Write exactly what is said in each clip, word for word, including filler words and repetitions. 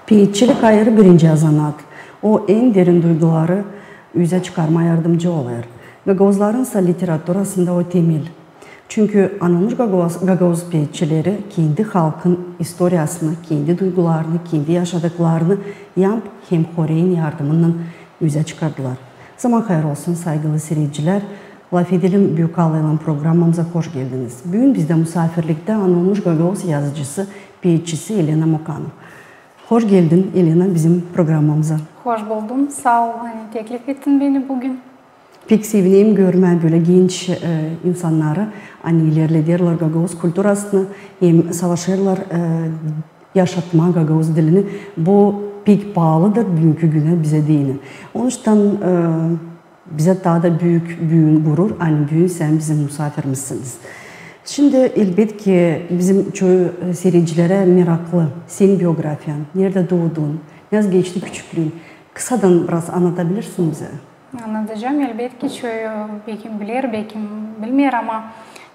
Peetçilik ayırı birinci zanaat. O, en derin duyguları üzä çıkarmaa yardımcı olêr. Gagauzlarınsa literaturasında o temel. Çünkü anılmış gagauz, gagauz peetçileri kendi halkın istoriyasını, kendi duygularını, kendi yaşadıklarını yamp hem horeyin yardımınnan üzä çıkardılar. Zaman hayır olsun, saygılı siiredicilär. "Lafedelim" büük allaylan programamıza hoş geldiniz. Büün bizdä musaafirliktä anılmış gagauz yazıcısı, peetçisi Elena Mokanov. Hoş geldin, Elena, bizim programamıza. Hoş buldum. Saa ol, ani teklif ettin beni büün. Pek sevinerim görmää bölä genç, e, insannarı, ani ilerlederlär gagauz kulturasını hem savaşêrlar, e, yaşatmaa gagauz dilini. Bu pek paalıdır büünkü günä bizä deyni. Onuştan, e, bizä taa da büük büün gurur, ani büün sän bizim musaafirimizsin. Şindi, elbetki, bizim çoyu, e, siiredicilerä meraklı senin biografiyan, neredä duudun, nasıl geçti küçüklüün. Kısadan biraz annadabilirsin bizä? Annadacam, elbetki, çoyu bekim biler, bekim bilmeer, ama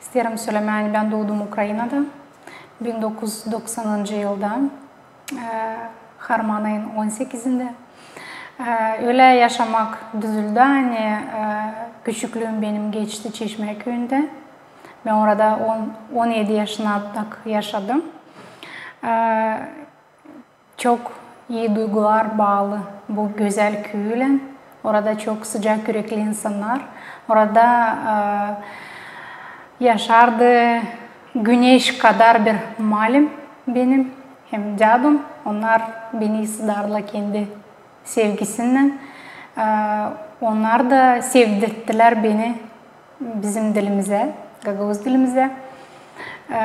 isteerim sölemää, ani bän duudum Ukrainada bin dokuz üz doksanıncı yılda, e, harman ayın on sekizindä. E, ölä yaşamak düzüldü, ani, e, küçüklüüm benim geçti Çeşmä küüyündä. Bän orada on, on edi yaşına dek yaşadım. E, Çok ii duygular baalı bu gözäl küülän. Orada çok sıcak ürekli insannar. Orada, e, yaşardı güneş kadar bir malim benim hem dädum. Onnar beni sığdardılar kendi sevgisinnän. E, onnar da sevdirttilär beni bizim dilimizä, gagauz dilimizä. E,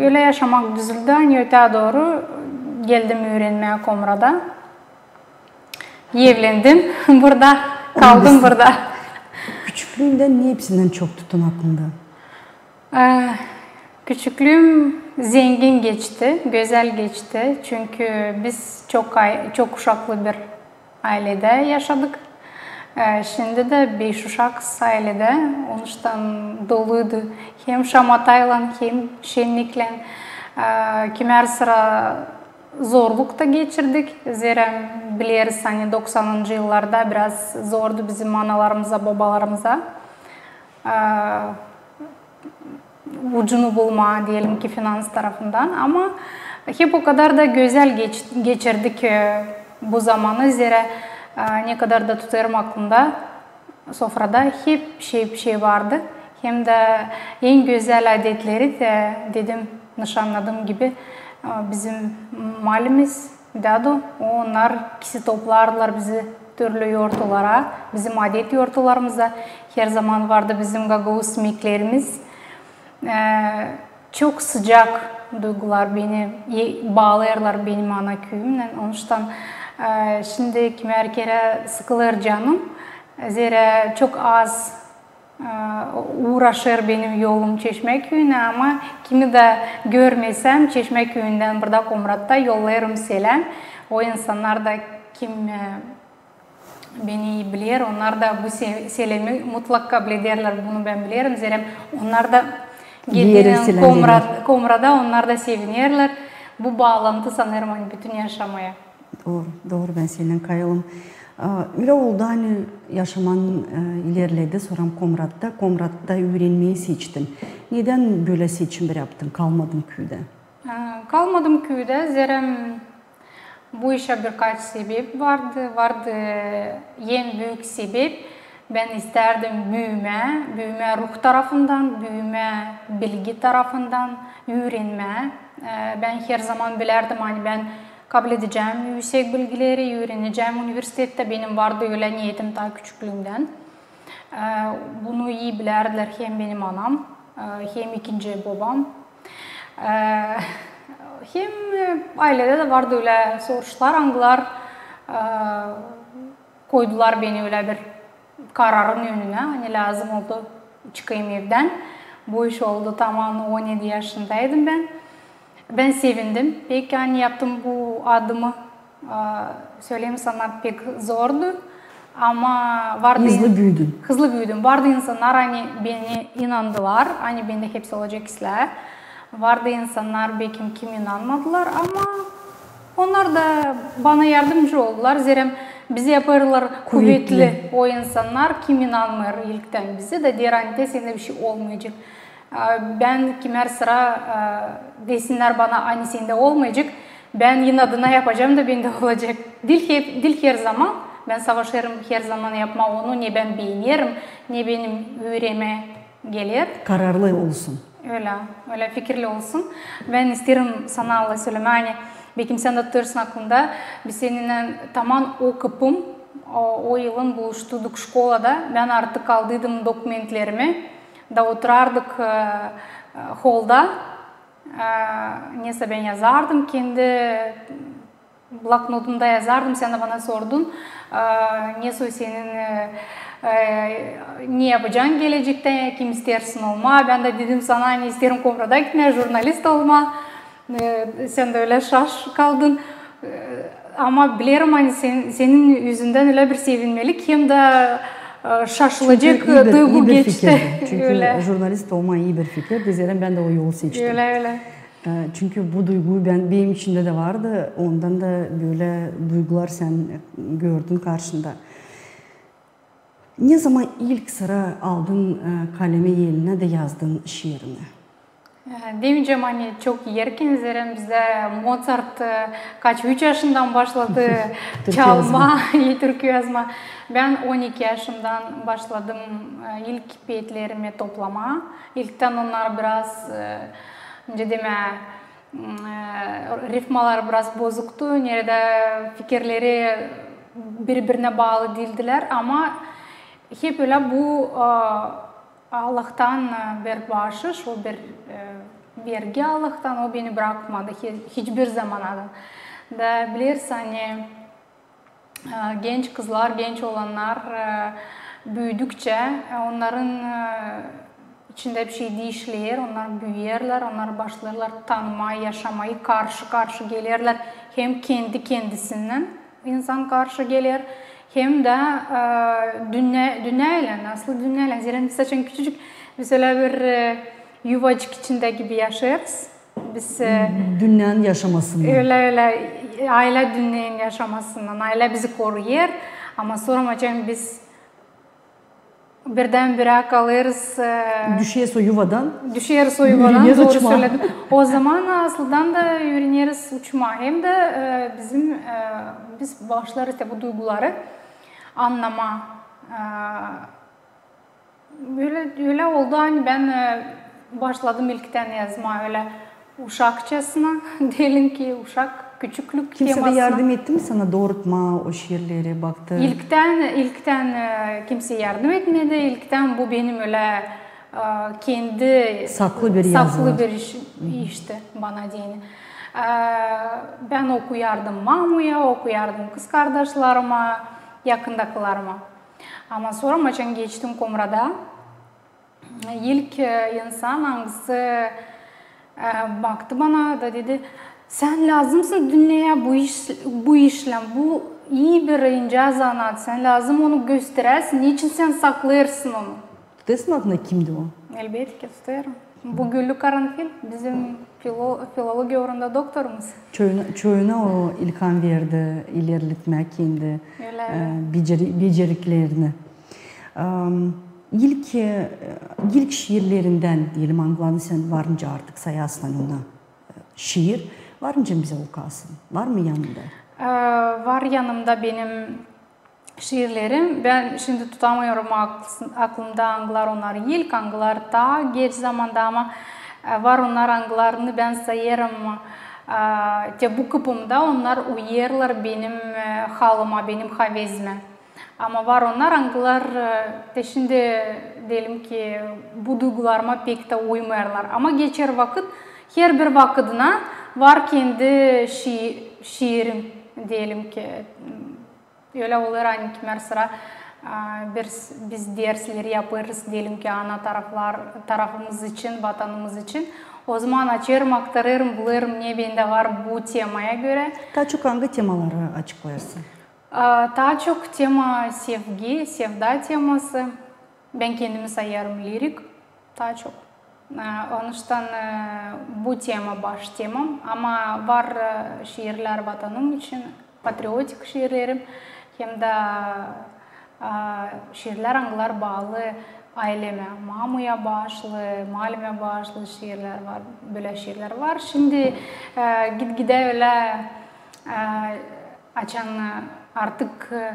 ölä yaşamak düzüldü, ani ötää dooru geldim üürenmää Komrada. Evlendim burada, kaldım burada. Küçüklüündän ne hepsinnän çok tuttun aklında? E, küçüklüüm zengin geçti, gözäl geçti. Çünkü biz çok ay-, çok uşaklı bir ayledä yaşadık. E, şindi dä beş uşak ayledä, onuştan doluydu hem şamataylan, hem şenniklän. E, kimär sıra zorluk da geçirdik. Zerä bileriz, ani doksanıncı yıllarda biraz zordu bizim analarımıza, bobalarımıza. E, ucunu bulmaa, deyelim ki, finans tarafından. Ama hep o kadar da gözäl geç-, geçirdik, e, bu zamanı. Zerä, e, ne kadar da tutêrım aklımda, sofrada hep şey, şey vardı. Hem dä en gözäl adetleri dä, dedim, nışannadım gibi, e, bizim malimiz, dädu, onnar kisi toplardılar bizi türlü yortulara, bizim adet yortularımıza. Her zaman vardı bizim gagauz imeklerimiz. E, çok sıcak duygular beni, e, baalêêrlar benim ana küüyümnän. Onuştan, e, şindi kimär kerä sıkılêr canım. Zerä çok az, e, uuraşêr benim yolum Çeşmä küüyünä, ama kimi dä görmesäm Çeşmä küüyündän burada Komratta, yollêêrım seläm. O insannar da, kim, e, beni ii biler, onnar da bu se-, selemi mutlak kablederlär, bunu bän bilerim. Zerä onnar da gelerlär Komrada, onnar da sevinerlär. Bu baalantı, sanêrım, ani bütün yaşamaya. Dooru, dooru, bän sendän kayılım. A, ölä oldu, ani yaşaman, e, ilerledi, sora Komratta, Komratta üürenmeyi seçtin. Nedän bölä seçim yaptın, kalmadın küüdä? E, kalmadım küüdä, zerä bu işä birkaç sebep vardı. Vardı en büük sebep, bän istärdim büümää, büümää ruh tarafından, büümää bilgi tarafından, üürenmää. E, bän her zaman bilärdim, ani bän kabledecäm üüsek bilgileri, üürenecäm universitettä. Benim vardı ölä niyetim taa küçüklüümdän. E, bunu ii bilärdilär hem benim anam, e, hem ikinci bobam. E, hem, e, ayledä dä vardı ölä soruşlar, angılar, e, koydular beni ölä bir kararın önünä, ani lääzım oldu çıkayım evdän. Bu iş oldu taman on edi yaşındaydım bän. Bän sevindim pek, ani yaptım bu adımı. A, söleyim sana, pek zordu. Ama vardı... Hızlı in-, büüdün. Hızlı büüdüm. Vardı insannar, ani beni inandılar, ani bendä hepsi olacek islää. Vardı insannar, bekim, kim inanmadılar, ama Onnar da bana yardımcı oldular. Zerä bizi yapêrlar kuvetli o insannar, kim inanmêêr ilktän bizä dä deer, ani te sendä bişey olmayacek. Bän kimär sıra, desinnär bana, ani sendä olmayacek, bän inadına yapacam da bendä olacek. Diil hep, diil herzaman. Bän savaşêrım herzaman yapmaa onu, ne bän beenerim, ne benim üüreemä geler. Kararlı olsun. Ölä, ölä fikirli olsun. Bän isteerim sana sölemää, ani bekim sän dä tutêrsın aklında, biz seninnän taman o kıpım, o, o yılın buluştuk şkolada. Bän artık aldıydım dokumentlerimi da oturardık holda. Nesä bän yazardım kendi bloknotumda, yazardım, sän dä bana sordun, nesä senin, ne yapacan gelecektä, kim isteersin olmaa. Bän dä dedim sana, ani isteerim Komrada gitmää, jurnalist olmaa. Sän dä ölä şaş kaldın. Ama bilerim, ani senin üzündän ölä bir sevinmelik hem dä şaşılacek duygu geçti. Çünkü jurnalist olmaa ii bir fikir. Zerä bän dä o yolu seçtim. Ölä, ölä. Çünkü bu duygu benim içimdä dä vardı, ondan da bölä duygular sän gördün karşında. Ne zaman ilk sıra aldın kalemi elinä da yazdın şiirini? Deyemeyerim, ani çok erkän, zerä bizdä Mozart kaç, üç yaşından başladı çalmaa, türkü yazmaa. Bän on iki yaşımdan başladım ilk peetlerimi toplamaa. İlktän onnar biraz, nicä demää, rifmalar biraz bozuktu, neredä fikirleri biri-birinä baalı diildilär, ama hep ölä bu Allahtan bir baaşış, o bir vergi Allahtan, o beni brakmadı hiçbir zamana da. Da bilersin, ani genç kızlar, genç olannar büüdükçä, onnarın içindä bişey diişleer, onnar büüyerlär, onnar başlêêrlar tanımaa yaşamayı, karşı-karşı gelerlär hem kendi-kendisinnän insan karşı geler, hem dä dünnä, dünnäylän, aslı dünnäylän. Zerä biz açan küçücük, biz ölä bir yuvacık içindä gibi yaşêêrız. Biz dünnän yaşamasını. Ölä, ölä, aylä dünnän yaşamasını, aylä bizi koruyêr. Ama sora açan biz birdän-birä kalêrız, düşeriz o yuvadan. Düşeriz o yuvadan, dooru söledin. O zaman aslıdan da üüreneriz uçmaa. Hem dä bizim, biz başlêêrız te bu duyguları annamaa. Ölä, ölä oldu, ani bän başladım ilktän yazmaa ölä uşakçasına, deyelim ki, uşak, küçüklük temasına. Kimsä dä yardım etti mi sana doorutmaa o şiirleri, baktı? İlktän, ilktän kimsä yardım etmedi. İlktän bu benim ölä kendi saklı bir iş, işti bana deyni. Bän okuyardım mamuya, okuyardım kızkardaşlarıma, yakındakılarıma. Ama sora açan geçtim Komrada, ilk insan, angısı baktı bana da dedi: "Sän lääzımsın dünneyä bu iş, bu işlän, bu ii bir incä zanaat, sän lääzım onu gösteräsin, neçin sän saklêêrsın onu?" Tutêrsın aklında, kimdi o? Elbetki, tutêrım. Bu Güllü Karanfil, bizim filologiya uurunda doktorumuz. Çoyuna, çoyuna o ilham verdi ilerletmää kendi beceriklerini. İlk, ilk şiirlerindän deyelim, angılarını sän varınca artık sayasın ona, şiir, varınca bizä okuyasın. Var mı yanında? Var yanımda benim şiirlerim. Bän şindi tutamêêrım aklımda, angılar onnar ilk, angılar taa geç zamanda, ama var onnar, angılarını bän sayêrım te bu kıpımda, onnar uyêrlar benim halıma, benim havezimä. Ama var onnar, angılar te şindi, deyelim ki, bu duygularıma pek tä uymêêrlar. Ama geçer vakıt, herbir vakıdına var kendi şiirim, deyelim ki. Ölä olêr, ani kimär sıra biz dersleri yapêrız, deyelim ki, ana tarafımız için, vatanımız için. O zaman açêrım, aktarêrım, bulêrım, ne bendä var bu temaya görä. Taa çok angı temaları açıklêêrsın? Taa çok tema sevgi, sevda teması. Bän kendimi sayêrım lirik taa çok. E, onuştan, e, bu tema baş temam, ama var, e, şiirlär vatanım için, patriotik şiirlerim, hem dä, e, şiirlär, angılar baalı aylemä, mamuya baaşlı, malimä baaşlı şiirlär var, bölä şiirlär var. Şindi, e, git-gidä ölä, e, açan, e, artık, e,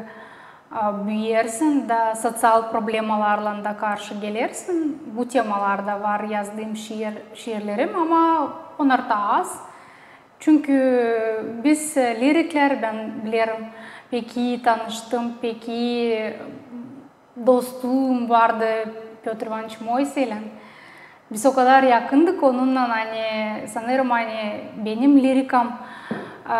büyersin da, soţial problemalarlan da karşı gelersin, bu temalarda var yazdıım şiir, şiirlerim, ama onnar taa az. Çünkü biz, e, liriklär, bän bilerim, pek ii tanıştım, pek ii dostluum vardı Pötr İvanıç Moyseylän. Biz o kadar yakındık onunnan, ani sanêrım, ani benim lirikam, e,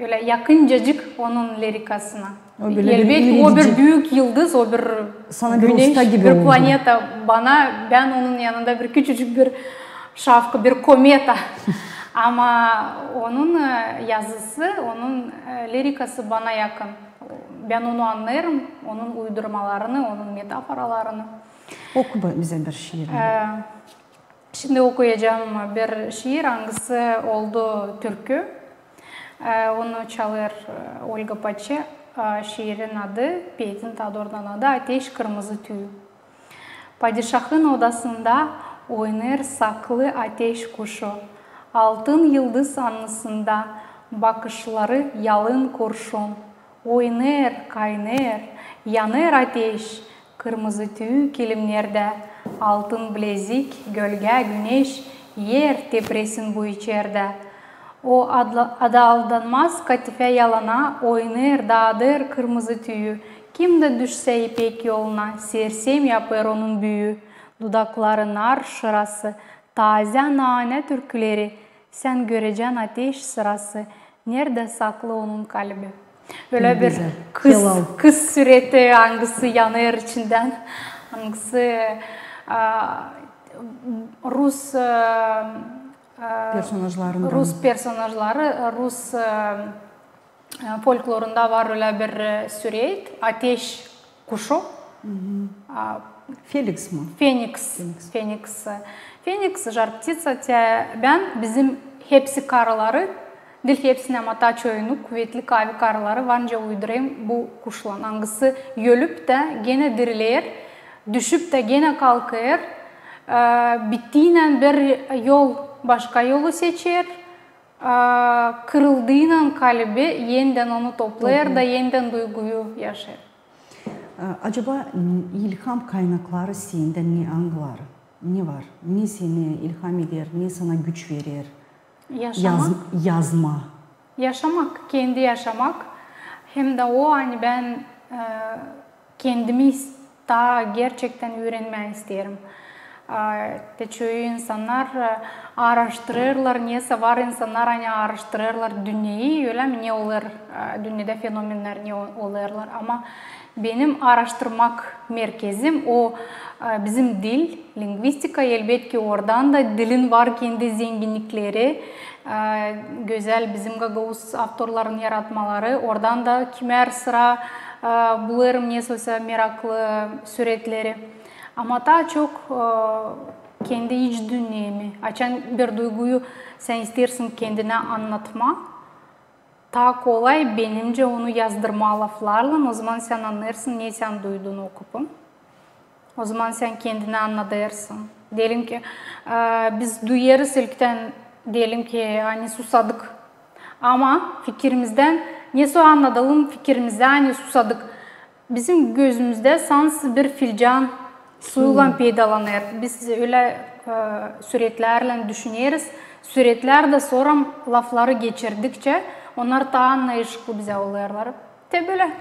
ölä yakıncacık onun lirikasına. O bölä bir... Elbetki, o bir büük yıldız, o bir güneş, bir planeta. Bana, bän onun yanında bir küçücük bir şapka, bir kometa. Ama onun, e, yazısı, onun, e, lirikası bana yakın. Bän onu annêêrım, onun uydurmalarını, onun metaforalarını. Oku ba-, bizä bir şiirini. E, şindi okuyacam bir şiir, angısı oldu türkü. E, onu çalêr, e, Olga Paçe. E, şiirin adı, peetin taa doorudan adı Ateş kırmızı tüyü. Padişahın odasında oynêêr saklı ateş kuşu. Altın yıldız annısında bakışları yalın kurşun. Oynêêr, kaynêêr, yanêr ateş, kırmızı tüyü kilimnerdä, altın bilezik, gölgä, güneş, er tepresin bu içerdä. O adla-, aldanmaz katifä yalana, oynêêr, daadêr kırmızı tüyü. Kim dä düşsä ipek yoluna, sersem yapêr onun büyü. Dudakları nar şırası, taazä nanä türküleri, sän görecän ateş sırası, neredä saklı onun kalbi. Bölä bir kız, kız süreti, angısı yanêr içindän, angısı, a, rus, a, a, personajları, rus, a, e, folklorunda var ölä bir, e, süret, ateş kuşu. A, Feniks mi? Feniks. Feniks. Feniks. Feniks, жар-птица, te bän bizim hepsi karıları, diil hepsini, ama taa çoyunu, kuvetli kaavi karıları var nicä uydurêrım bu kuşlan, angısı ölüp tä genä diriler, düşüp tä genä kalkêr, e, bittiynän bir yol, başka yolu seçer, a, kırıldıynan kalbi endän onu toplêêr da endän duyguyu yaşêêr. A, acaba, m, ilham kaynakları sendä ne, angıları? Ne var? Ne seni ilham eder, ne sana güç verer? Yaşamak. Yaz-, yazma. Yaşamak, kendi yaşamak. Hem dä o, ani bän, e, kendimi is-, taa gerçektän üürenmää isteerim. A, te çoyu insannar, e, aaraştırêrlar, nesä var insannar, ani aaraştırêrlar dünneyi, ölä mi, ne olêr, e, dünnedä fenomennär ne o-, olêrlar. Ama benim aaraştırmak merkezim o, e, bizim dil, lingvistika, elbetki, oradan da dilin var kendi zenginnikleri, e, gözäl bizim gagauz avtorların yaratmaları, oradan da kimär sıra, e, bulêrım nesä meraklı süretleri. Ama taa çok, e, kendi iç dünnemi. Açan bir duyguyu sän isteersin kendinä annatmaa, taa kolay, benimcä, onu yazdırmaa laflarlan, ozaman sän annêêrsın, ne sän duydun okupın. Ozaman sän kendinä annadêrsın. Deyelim ki, e, biz duyêrız ilktän, deyelim ki, ani susadık. Ama fikirimizdän, nesä annadalım fikirimizdä, ani susadık. Bizim gözümüzdä sansın bir filcan suylan peydalanêr. Biz ölä, e, süretlärlän düşüneriz. Süretlär dä sora lafları geçirdikçä, onnar taa annayışlı bizä olêrlar. Te bölä.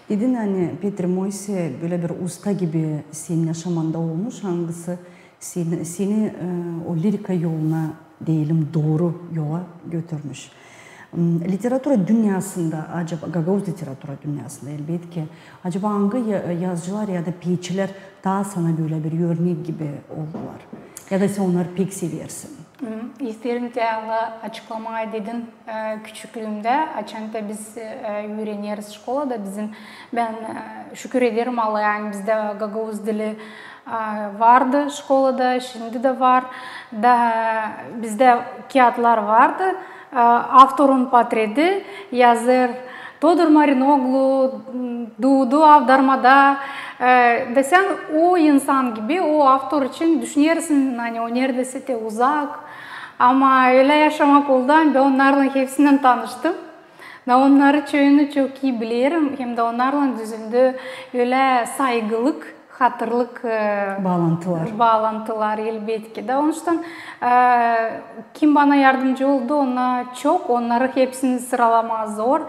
Dedin, ani Petri Moysey bölä bir usta gibi senin yaşamanda olmuş, angısı seni, seni, e, o lirika yoluna, deyelim, dooru yola götürmüş. M, literatura dünnäsında, acaba, gagauz literatura dünnäsında, elbetki, acaba angı ya-, yazıcılar ya da peetçilär taa sana bölä bir örnek gibi oldular? Ya da sän onnarı pek seversin? M, isteerim te açıklamaa, dedin, e, küçüklüümdä, açan te biz, e, üüreneriz şkolada, bizim, bän, e, şükür ederim Allaa, ani bizdä gagauz dili A, vardı şkolada, şindi dä var. Da bizdä kiyatlar vardı. A, avtorun potredi yazêr Todur Marinoglu, duudu Avdarmada. E, da sän o insan gibi, o avtor için düşünersin, ani o neredäsä te uzak. Ama ölä yaşamak oldu, ani bän onnarlan hepsinen tanıştım. Da onnarı çoyunu çok ii bilerim, hem dä onnarlan düzüldü ölä saygılık, hatırlık, e, baalantılar, baalantılar, elbetki. Da onuştan, e, kim bana yardımcı oldu, ona çok, onnarı hepsini sıralamaa zor.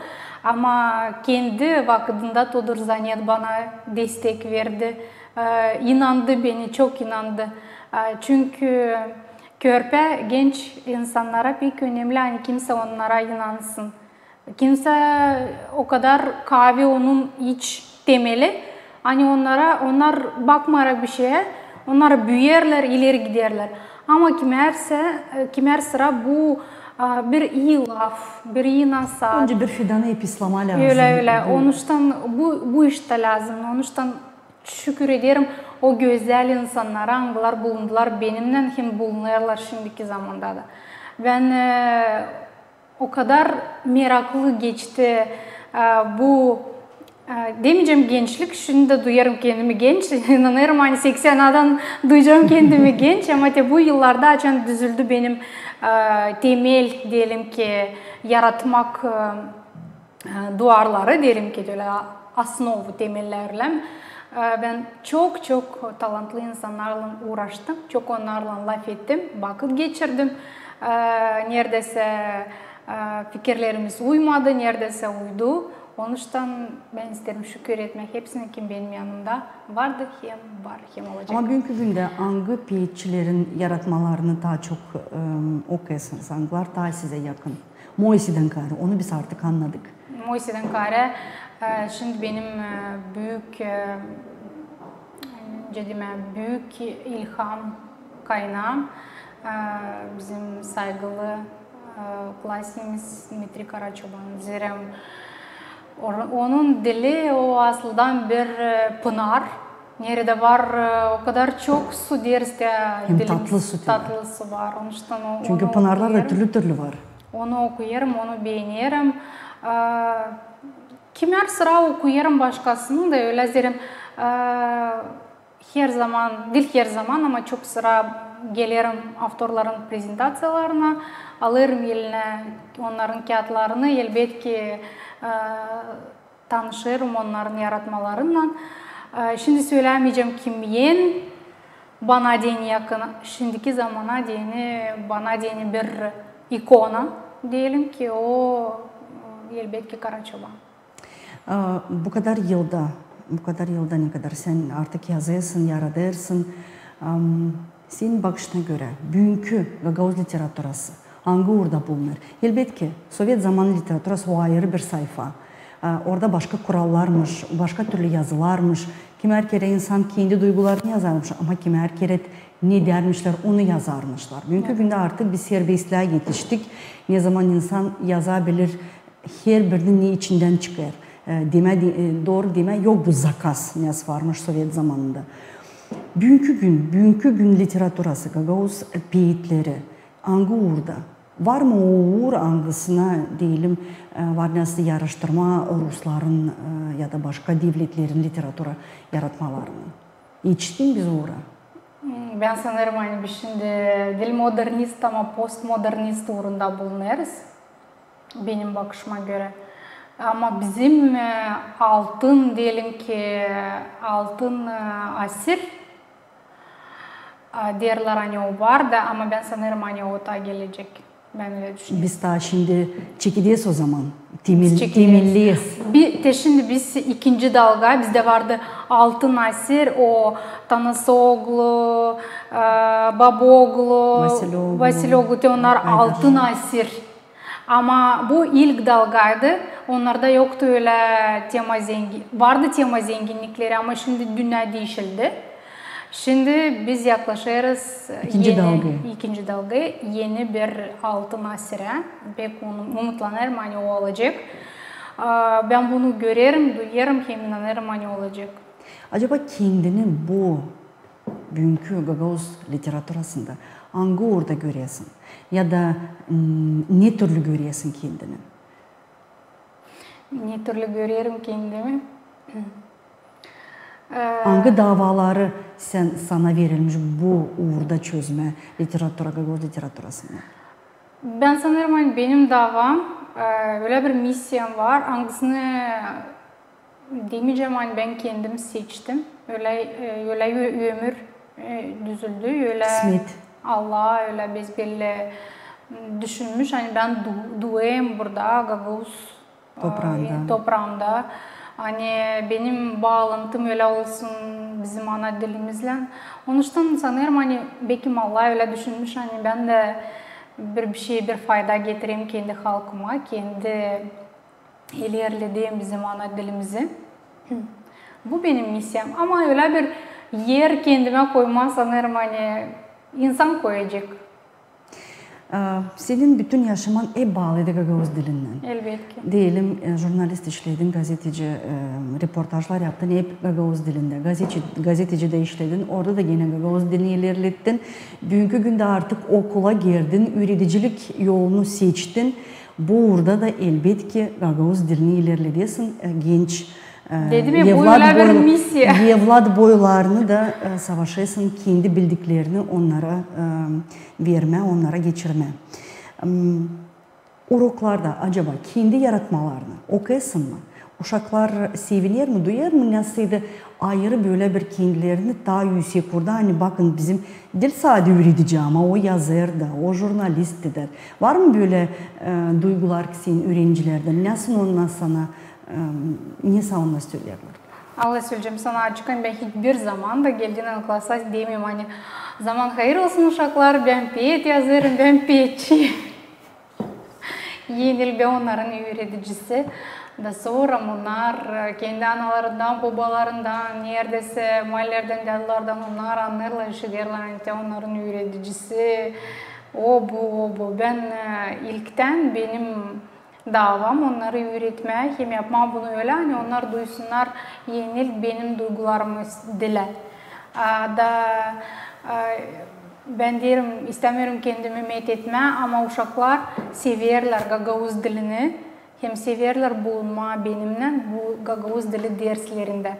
Ama kendi vakıdında Todur Zanet bana destek verdi. E, inandı beni, çok inandı. E, çünkü körpä, genç insannara pek önemli, ani kimsä onnara inansın. Kimsä o kadar kaavi onun iç temeli, ani onnara, onnar bakmayarak bir şeyä, onnar büüyerlär, ileri giderlär. Ama kimär sä-, kimär sıra bu, a, bir ii laf, bir ii nasaat. Önce bir fidanı hep ıslamaa lääzım. Ölä, ölä. Onuştan bu, bu iş tä lääzım. Onuştan şükür ederim o gözäl insannara, angılar bulundular benimnän hem bulunêrlar şindiki zamanda da. Bän, e, o kadar meraklı geçti, e, bu, e, demeycäm gençlik, şindi dä duyêrım kendimi genç, inanêrım, ani seksän adan duyacam kendimi genç, ama te bu yıllarda, açan düzüldü benim, e, temel, deyelim ki, yaratmak, e, e, duvarları, deyelim ki, ölä, основу, temelleri. E, bän çok-çok talantlı insannarlan uuraştım, çok onnarlan lafettim, vakıt geçirdim. E, neredäsä, e, fikirlerimiz uymadı, neredäsä uydu. Onuştan bän isteerim şükür etmää hepsinä, kim benim yanımda vardı, hem var, hem olacek. Ama büünkü gündä angı peetçilerin yaratmalarını taa çok, e, okuyêrsınız, angılar taa sizä yakın? Moisedän kaarä, onu biz artık annadık. Moisedän kaarä, e, şindi benim, e, büük, e, nicä demää, büük ilham kaynaam, e, bizim saygılı, e, klasikimiz Dmitriy Karaçoban. Zerä or-, onun dili o asıldan bir, e, pınar. Neredä var, e, o kadar çok su, deeriz, hem dilimiz tatlı su var. Onuştan o-, çünkü onu pınarlar da okuyêrım. Türlü-türlü var. Onu okuyêrım, onu beenerim. E, kimär sıra okuyêrım başkasını da, ölä zerä, e, her zaman, diil her zaman, ama çok sıra gelerim avtorların prezentaţiyalarına, alêrım elinä onnarın kiyatlarını, elbetki, e, tanışêrım onnarın yaratmalarınnan. E, şindi sölämeycäm, kimnän bana deyni yakın, şindiki zamana deyni bana deyni bir ikona, deyelim ki, o, e, elbetki, Karaçoban. E, bu kadar yılda, bu kadar yılda, ne kadar sän artık yazêrsın, yaradêrsın, am, senin bakışına görä, büünkü gagauz literaturası angı uurda bulunêr? Elbetki, sovet zamanı literaturası o ayırı bir sayfa. E, orada başka kurallarmış, başka türlü yazılarmış. Kimär kerä insan kendi duygularını yazarmış, ama kimär kerä ne deermişlär, onu yazarmışlar. Büünkü gündä artık biz serbestlää etiştik. Ne zaman insan yazabilir, herbirinin ne içindän çıkêr. E, demää, de-, e, dooru demää, yok bu zakaz, ne varmış sovet zamanında. Büünkü gün, büünkü gün literaturası, gagauz peetleri, angı uurda? Var mı o uur, angısına, deyelim, e, var nasıl yarıştırma rusların, e, ya da başka devletlerin literatura yaratmalarını? Etiştin biz uura? Hmm, bän sanêrım, ani biz şindi diil modernist, ama postmodernist uurunda bulunêrız, benim bakışıma görä. Ama bizim, e, altın, deyelim ki, altın, e, asir, a, deerlär, ani o vardı, ama bän sanêrım, ani o taa gelecek. Bän ölä düşünerim. Biz taa şindi çekideriz o zaman. Temel-, temelleriz. Bi-, te şindi biz ikinci dalga, bizdä vardı altın asir, o Tanasoglu, e, Baboglu, Vasiloglu, Vasiloglu, te onnar altın asir. Ama bu ilk dalgaydı, onnarda yoktu ölä tema zengi-, vardı tema zenginnikleri, ama şindi dünnä diişildi. Şindi biz yaklaşêrız ikinci dalgaya, eni bir altın asirä. Pek um-, umutlanêrım, ani o olacek. A, bän bunu görerim, duyêrım hem inanêrım, ani olacek. Acaba kendini bu büünkü gagauz literaturasında? Angı uurda göresin? Ya da, m, ne türlü göresin kendini? Ne türlü görerim kendimi? Angı davaları sän, sana verilmiş bu uurda çözmää literatura, gagauz literaturasında? Bän sanêrım, ani benim davam, e, ölä bir missiyam var, angısını demeycäm, ani bän kendim seçtim. Ölä, e, ölä ö-, ömür, e, düzüldü, ölä Allah ölä besbelli düşünmüş, ani bän du-, duuyêrım burada, gagauz topraanda. Ani benim baalantım ölä olsun bizim ana dilimizlän. Onuştan sanêrım, ani bekim Allah ölä düşünmüş, ani bän dä bir, bir şey, bir fayda getireyim kendi halkıma, kendi ilerledeyim bizim ana dilimizi. Bu benim missiyam. Ama ölä bir er kendimä koymaa, sanêrım, ani insan koyacek. Senin bütün yaşaman hep baalıydı gagauz dilindän. Elbetki. Deyelim, e, jurnalist işledin, gazeteci, e, reportajlar yaptın hep gagauz dilindä. Gazeteci, gazetecide işledin, orada da genä gagauz dilini ilerlettin. Büünkü gündä artık okula girdin, üüredicilik yolunu seçtin. Bu uurda da elbetki gagauz dilini ilerledesin, e, genç, e, Dedim ya, bu ölä bir missiya. Evlat boylarını da, e, savaşêrsın kendi bildiklerini onnara, e, vermää, onnara geçirmää. M, uroklarda acaba kendi yaratmalarını okuyêrsın mı? Uşaklar seviner mi, duyêr mı, nasıl da ayırı bölä bir kendilerini taa üüsek uurda, ani bakın, bizim diil sade üüredici, ama o yazêr da, o jurnalist da. Var mı bölä, e, duygular senin üürenicilerdän? Nasıl onnar sana, e, ne sä onnar söleerlär? Allah söleyecäm sana açık, ani bän hiç bir zaman da geldiynän klasa demeyim, ani zaman hayır olsun, uşaklar, bän pek yazêrım, bän pek çii. Enil bän onnarın üüredicisi. Da sora onnar, e, kendi analarından, bobalarından, neredäsä maalelerdän, dädulardan onnar annêêrlar, işiderlär, ani te onnarın üüredicisi. O bu, o bu. Bän, e, ilktän benim davam onnarı üüretmää hem yapmaa bunu ölä, ani onnar duysunnar enil benim duygularımı dilä. A, da, a, bän deerim, istämeerim kendimi metetmää, ama uşaklar severlär gagauz dilini, hem severlär bulunmaa benimnän bu gagauz dili derslerindä.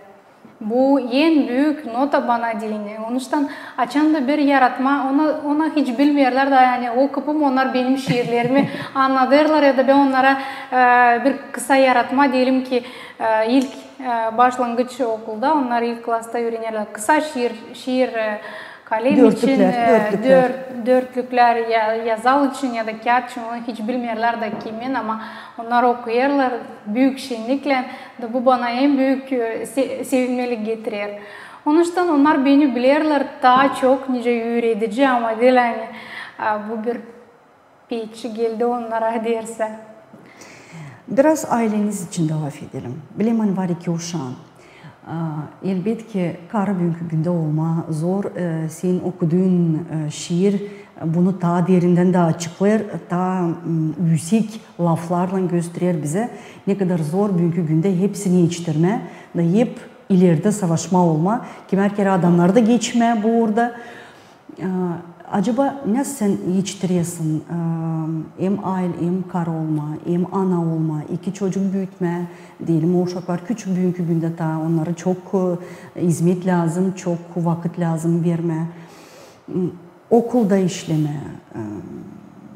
Bu en büük nota bana deyni. Onuştan açan da bir yaratma, ona, ona hiç bilmeerlär da, ani o kıpım onnar benim şiirlerimi annadêrlar, ya da bän onnara, e, bir kısa yaratma, deyelim ki, e, ilk, e, başlangıç okulda, onnar ilk klasta üürenerlär kısa şiir, şiir, e, kalem için, e, dört, dörtlüklär ya-, yazal için ya da kiyat için, onu hiç bilmeerlär da kimin, ama onnar okuyêrlar büük şenniklän, da bu bana en büük, e, se-, sevinmelik getirer. Onuştan onnar beni bilerlär taa çok nicä üüredici, ama diil, ani, e, bu bir pek çii geldi onnara dersä. Biraz ayleniz için dä lafedelim. Bilerim, ani var iki uşaan. A, elbetki, karı büünkü gündä olmaa zor. E, senin okuduun, e, şiir, e, bunu taa derindän dä açıklêêr, taa, m, üüsek laflarlan gösterer bizä, ne kadar zor büünkü gündä hepsini etiştirmää, da hep ileridä savaşmaa olmaa, kimär kerä adamnarı da geçmää bu uurda. A, acaba nasıl sän etiştiresin, a, hem aylä, hem karı olmaa, hem ana olmaa, iki çocuk büütmää, deyelim, o uşaklar küçük büünkü gündä taa, onnara çok, e, izmet lääzım, çok vakıt lääzım vermää, m, okulda işlemää, e,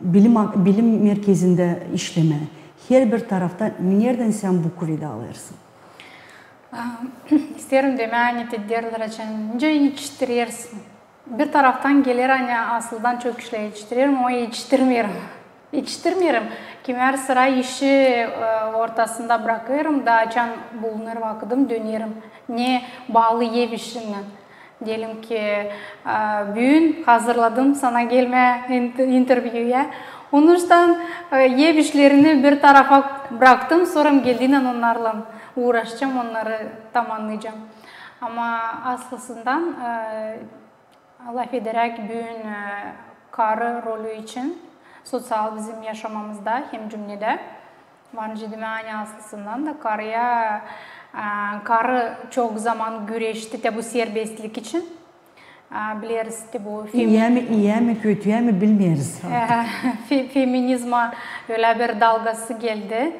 bilim, bilim merkezindä işlemää, herbir tarafta. Neredän sän bu kuvedi alêrsın? A, isteerim demää, ani te deerlär, açan nicä etiştirersin. Bir taraftan geler, ani asıldan çok işlär etiştirerim, ama etiştirmeerim. Etiştirmeerim. Kimär sıra işi, e, ortasında brakêrım, da açan bulunêr vakıdım, dönerim. Ne baalı ev işindän. Deyelim ki, e, büün hazırladım sana gelmää int-, intervyuya. Onuştan, e, ev işlerini bir tarafa braktım, sora geldiynän onnarlan uuraşacam, onnarı tamannayacam. Ama aslısından, e, lafederäk büün, e, karı rolü için soţial bizim yaşamamızda hem cümledä, var nicä demää, ani aslısından da karıya, e, karı çok zaman güreşti te bu serbestlik için. Bileriz ki, bu femin- İyä mi, iyä mi, kötüyä mi, bilmeeriz. Fe-, feminizma ölä bir dalgası geldi.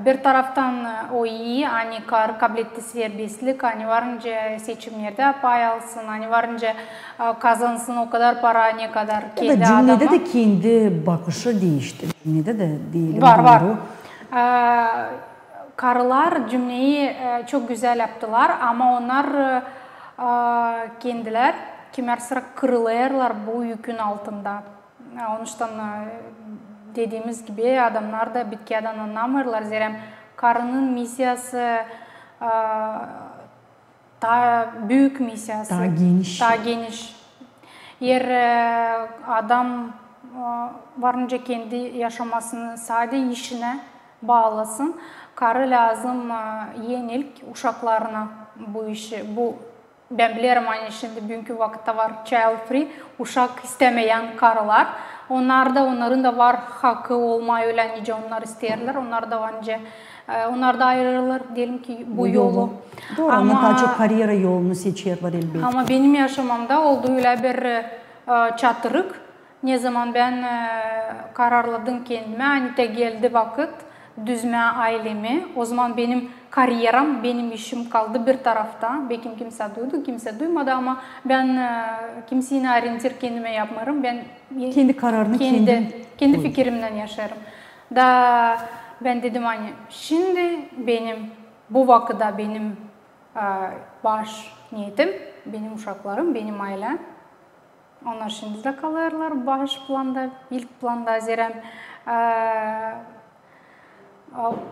Bir taraftan o ii, ani karı kabletti serbestlik, ani varınca seçimnerdä pay alsın, ani varınca kazansın o kadar para, ne kadar kendi adama. Ya da cümledä dä kendi bakışı diişti. Cümledä dä deyelim. Var, var. Karılar cümleyi çok gözäl yaptılar, ama onnar kendilär kimär sıra kırılêrlar bu yükün altında. Onuştan, dediimiz gibi, adamnar da bitkiyädän annamêêrlar, zerä karının missiyası taa büük missiyası. Taa geniş. Taa geniş. Eer adam varınca kendi yaşamasını sade işinä baalasın, karı lääzım enelk uşaklarına bu işi, bu Bän bilerim, ani şindi büünkü vakıtta var child free, uşak istämeyän karılar. Onnarda, onnarın da var hakı olmaa ölä, nicä onnar isteerlär. Onnar da var nicä, onnarda ayırırlar, deyelim ki, bu yolu. Dooru, onnar taa çok karyera yolunu seçerlär, elbetki. Ama benim yaşamamda oldu ölä bir çatırık. Ne zaman bän kararladım kendimä, ani tä geldi vakıt düzmää aylemi, ozaman benim karyeram, benim işim kaldı bir tarafta. Bekim kimsä duydu, kimsä duymadı, ama bän kimseyi orientir kendimä yapmêêrım. Bän kendi kararını kendim, kendi fikirimnän yaşêêrım. Da bän dedim, ani şindi benim bu vakıda benim baş neetim, benim uşaklarım, benim aylem. Onnar şindi dä kalêrlar baş planda, ilk planda, zerä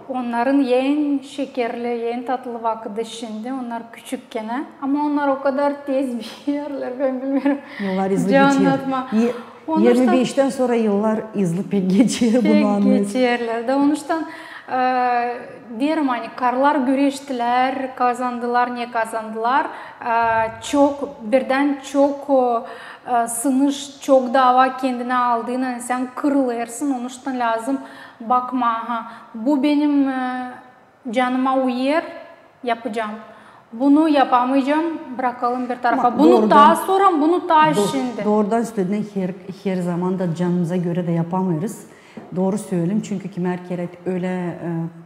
onnarın en şekerli, en tatlı vakıdı şindi, onnar küçükkenä. Ama onnar o kadar tez büüyerlär, bän bilmeerim. Yıllar hızlı geçer. İirmi beştän sora yıllar hızlı pek geçer, bunu annêêrsın. Pek geçerlär. Da onuştan deerim, ani karılar güreştilär, kazandılar, ne kazandılar. Çok, birdän çok sınış, çok daava kendinä aldıynan sän kırılêrsın, onuştan lääzım bakmaa. Bu benim canıma uyêr, yapacam. Bunu yapamayacam, brakalım bir tarafa. Bunu taa sora, bunu taa şindi. Doorudan söledin, her, her zaman da canımıza görä dä yapamêêrız. Dooru söleelim, çünkü kimär kerä ölä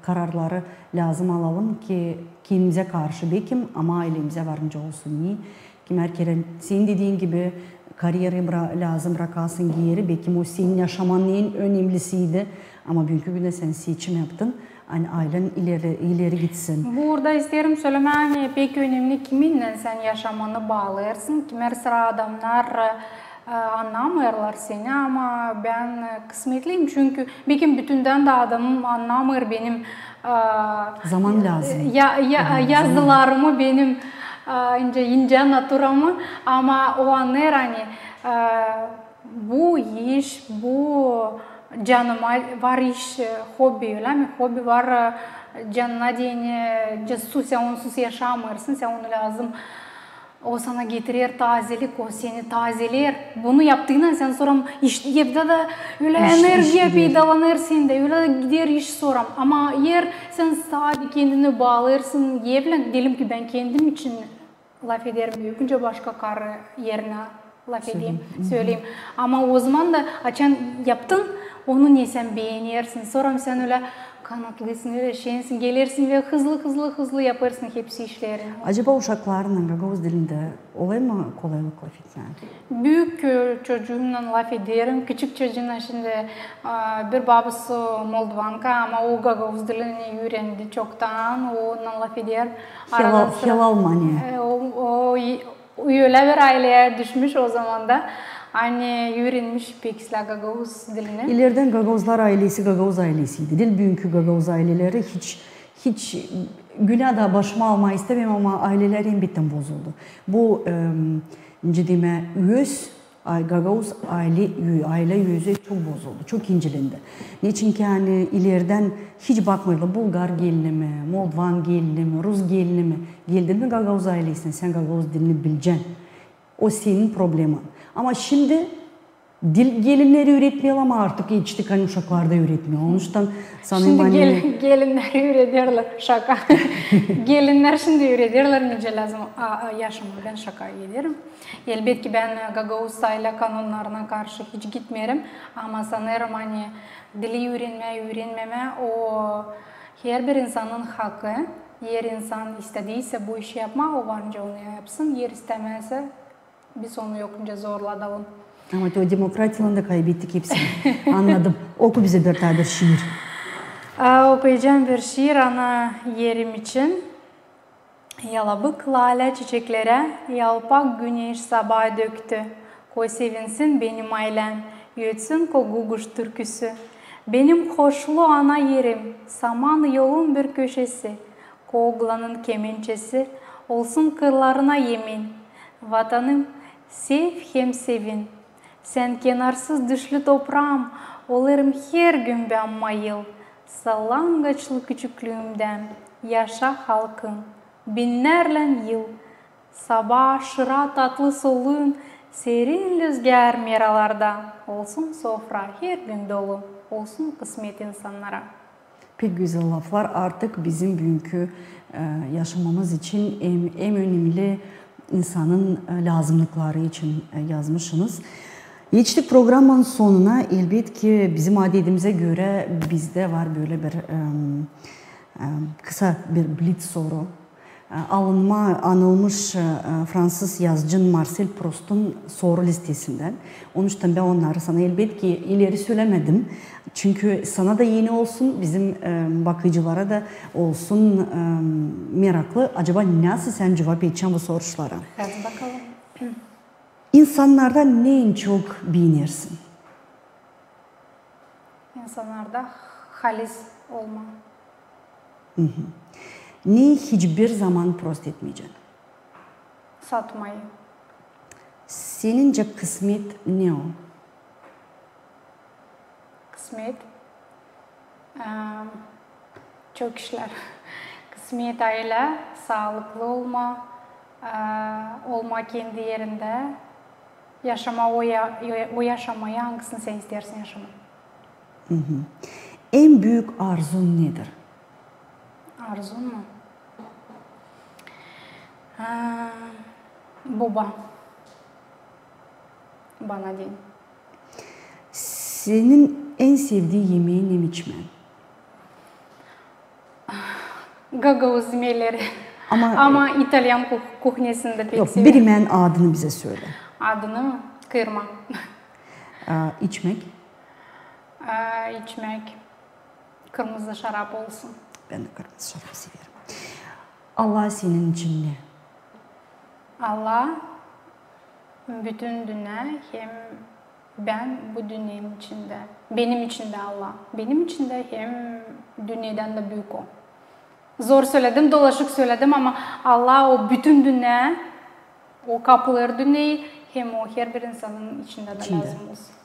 kararları lääzım alalım ki kendimizä karşı bekim, ama aylemizä varınca olsun. Kimär kerä senin dediin gibi karyerayı bra-, lääzım brakasın geeri, bekim o senin yaşamanın en önemlisiydi, ama büünkü gündä sän seçim yaptın, ani aylän ileri, ileri gitsin. Burada isteerim sölemää, ani pek önemli kiminnän sän yaşamanı baalêêrsın. Kimär sıra adamnar annamêêrlar seni, ama bän kısmetliyim, çünkü bekim bütündän dä adam annamêêr benim yazılarımı, benim incä, incä naturamı, ama o annêêr, ani bu iş, bu canıma var iş, hobi, ölä mi? Hobi var canına deyni, sän onsuz yaşamêêrsın, sän onu lääzım O sana getirer tazelik, o seni tazeleer. Bunu yaptıynan sän sora iş, evdä dä ölä energiya peydalanêrsın da, ölä gider iş sora. Ama eer sän sade kendini baalêêrsın evlän, deyelim ki, bän kendim için lafederim, öbürcä başka karı erinä lafedeyim, söleyim. Ama ozaman da, açan yaptın, onu ne sän beenersin, sora sän ölä kanatlısın, ölä şensin, gelersin ve hızlı, hızlı, hızlı yapêrsın hepsi işleri. Acaba uşaklarınnan gagauz dilindä olêr mı kolaylık lafetmää? Büük çocuumnan lafederim, küçük çocuumnan şindi, bir babası moldovanka, ama o gagauz dilini üürendi çoktan, onunnan lafeder. Helal, helal mani. O, o ölä bir ayleyä düşmüş ozaman da, ani üürenmiş pek islää gagauz dilini. İlerdän gagauzlar aylesi gagauz aylesiydi. Diil büünkü gagauz ayleleri hiç, hiç günää da başıma almaa istämeerim, ama ayleler elbettän bozuldu. Bu, nicä demää, öz, gagauz aylä, aylä özü çok bozuldu, çok incelendi. Neçin ki, ani ilerdän hiç bakmêêrlar, bulgar gelini mi, moldovan gelini mi, rus gelini mi, geldin mi gagauz aylesinä, sän gagauz dilini bilecän. O senin probleman. Ama şindi Diil gelinneri üüretmeer, ama artık etiştik, ani uşakları da üüretmeer. Onuştan sanêrım, şindi ani gel-, gelinneri üürederlär. Şaka. Gelinnär şindi üürederlär, nicä lääzım, a, a, yaşamaa. Bän şaka ederim. Elbetki, bän, e, gagauz aylä kanonnarına karşı hiç gitmeerim. Ama sanêrım, ani dili üürenmää, üürenmemää, o herbir insanın hakı. Eer insan istädiysä bu işi yapmaa, o var nicä onu yapsın. Eer istämäärsä, biz onu yok nicä zorladalım. Ama te o demokratiyanı da kaybettik hepsini. Annadım. Oku bizä bir taa bir şiir. A, okuyacam bir şiir ana erim için. Yalabık lalä çiçeklerä yalpak güneş sabaa döktü. Koy sevinsin benim aylääm, ötsün koguguş türküsü. Benim hoşlu ana erim, saman yolun bir köşesi, Koglanın kemençesi olsun kırlarına emin. Vatanım, sev hem sevin. Sän kenarsız düşlü topraam, olêrım her gün bän mayıl. Sallangaçlı küçüklüümdän yaşa, halkım, binnärlän yıl. Sabaa aşıra tatlı soluun, serin lüzgär meralarda. Olsun sofra her gün dolu, olsun kısmet insannara. Pek gözäl laflar. Artık bizim büünkü, e, yaşamamız için en, en önemli insanın, e, lääzımnıkları için, e, yazmışsınız. Etiştik programanın sonuna. Elbetki, bizim adedimizä görä bizdä var bölä bir, em, em, kısa bir blitz soru. E, alınma, anılmış, e, fransız yazıcın Marsel Prustun soru listesindän. Onuştan bän onnarı sana, elbetki, ileri sölämedim. Çünkü sana da eni olsun, bizim, e, bakıcılara da olsun, e, meraklı. Acaba nasıl sän cuvap edecän bu soruşlara? Hadi bakalım. İnsannarda ne en çok beenersin? İnsannarda halis olmaa. Ne hiçbir zaman prost etmeyecän? Satmayı. Senincä kısmet ne o? Kısmet, e, çok işlär. Kısmet aylä, saalıklı olmaa, e, olmaa kendi erindä, yaşamaa o ya-, o yaşamayı, angısını sän isteersin yaşamaa. En büük arzun nedir? Arzun mu? E, boba. Bana deyni. Senin en sevdii yemeyin hem içmän? Gagauz imeleri. Ama italyan kuh-, kuhnesini dä pek severim. Yok, bir imän adını bizä sölä. Adını mı? Kırma. A, içmäk? A, içmäk. Kırmızı şarap olsun. Bän dä kırmızı şarap severim. Allah senin için ne? Allah, bütün dünnä hem bän bu dünnänın içindä. Benim için dä Allah. Benim için dä hem dünnedän dä büük o. Zor sölädim, dolaşık sölädim, ama Allah o bütün dünnä, o kapılar dünneyä, hem o herbir insanın içindä dä lääzım olsun.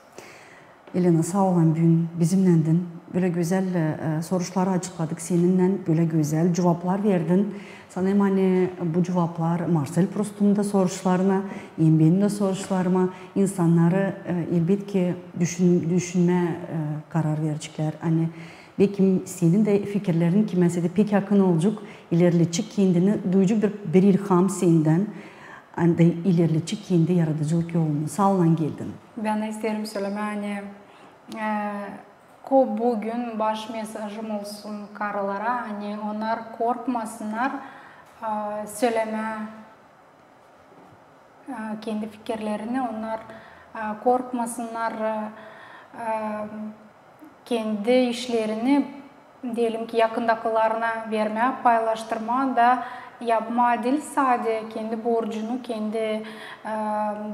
Elena, saa ol, ani büün bizimnändin. Bölä gözäl, e, soruşları açıkladık seninnän, bölä gözäl cuvaplar verdin. Sanêrım, ani bu cuvaplar Marsel Prustun da soruşlarına, hem benim dä soruşlarıma, insannarı, e, elbetki düşün-, düşünmää, e, karar vereceklär. Ani beki senin dä fikirlerin kimänsä dä pek yakın olacek, ilerletecek kendini, duyacek bir, bir ilham sendän, ani dä ilerletecek kendi yaradıcılık yolunu. Saa ol, ani geldin. Bän dä isteerim sölemää, ani, e, ko büün baş mesajım olsun karılara, ani onnar korkmasınnar, e, sölemää, e, kendi fikirlerini, onnar, e, korkmasınnar, e, e, kendi işlerini, deyelim ki, yakındakılarına vermää, paylaştırmaa da yapmaa diil sade kendi borcunu, kendi, e,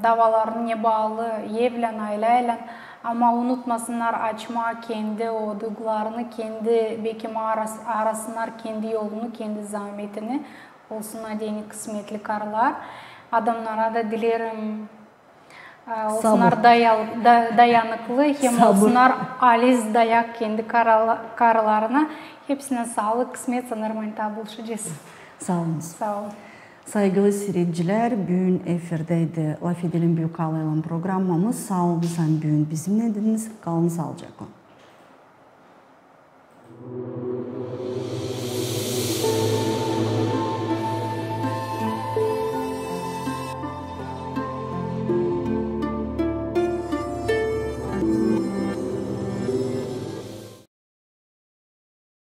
davalarını ne baalı evlän, ayleylän, ama unutmasınnar açmaa kendi o duygularını, kendi, beki aras-, arasınnar kendi yolunu, kendi zaametini. Olsunnar deyni kısmetli karılar. Adamnara da dilerim, e, olsunnar daya-, da-, dayanıklı, hem olsunnar alis dayak kendi karala-, karılarına. Hepsinä saalık, kısmet, sanêrım, ani taa buluşacez. Saa olun. Saa olun. Saygılı siiredicilär, büün efirdäydi "Lafedelim" Büük Alaylan programmamız. Saa olun, büün bizimnäydiniz. Kalın saalıcaklan.